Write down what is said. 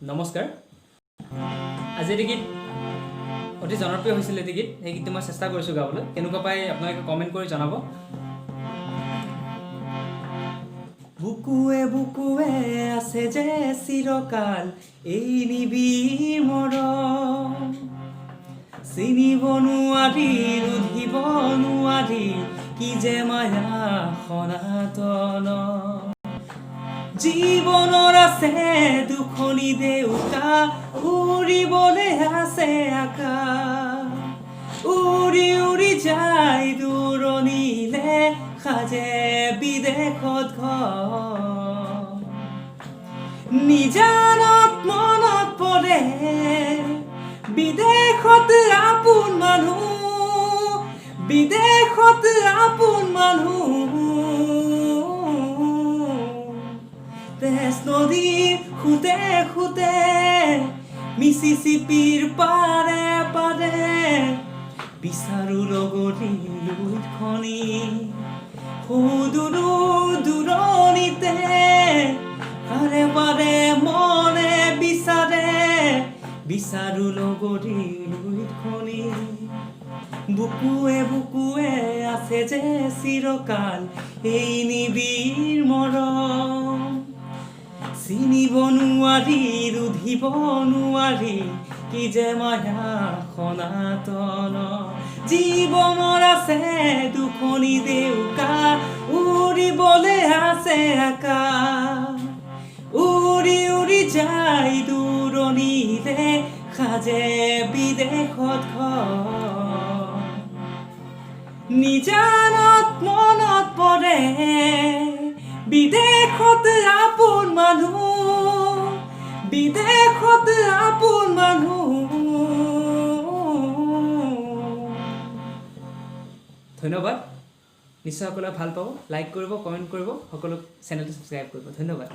নমস্কাৰ। আজি এটি গীত অতি জনপ্ৰিয় হৈছিল, এটি গীত। সেই গীতটো মই চেষ্টা কৰিছোঁ গাবলৈ। কেনেকুৱা পাই আপোনালোকে কমেণ্ট কৰি জনাব। বুকুৱে বুকুৱে আছে যে চিৰকাল এই নিবিড় মৰম, চিনিব নোৱাৰি, ৰুধিব নোৱাৰি, কি যে মায়া সনাতন। জীৱনৰ আছে দুখনি ডেউকা, উৰিবলে আছে আকাশ, উৰি উৰি যায় দূৰণিলে, সাজে বিদেশত ঘৰ। নিজানত মনত পৰে বিদেশত আপোন মানুহ, বিদেশত আপোন মানুহ। তেজ নদীৰ সোঁতে সোঁতে, মিচিচিপিৰ পাৰে পাৰে, বিচাৰো লগৰী লুইতখনি। সুদূৰ দূৰণিতে পাৰে পাৰে মনে বিচাৰে, বিচাৰো লগৰী লুইতখনি। বুকুৱে বুকুৱে আছে যে চিৰকাল এই নিবিড় মৰম, চিনিব নোৱাৰি, ৰুধিব নোৱাৰি, কি যে মায়া সনাতন। জীৱনৰ আছে দুখনি ডেউকা, উৰিবলে আছে আকাশ, উৰি উৰি যায় দূৰণিলে, সাজে বিদেশত ঘৰ। নিজানত মনত পৰে বিদেশত আপোন মানুহ, বিদেশত আপোন মানুহ। ধন্যবাদ। নিশ্চয় সকলোৱে ভাল পাব। লাইক কৰিব, কমেণ্ট কৰিব, সকলো চেনেলটো ছাবস্ক্ৰাইব কৰিব। ধন্যবাদ।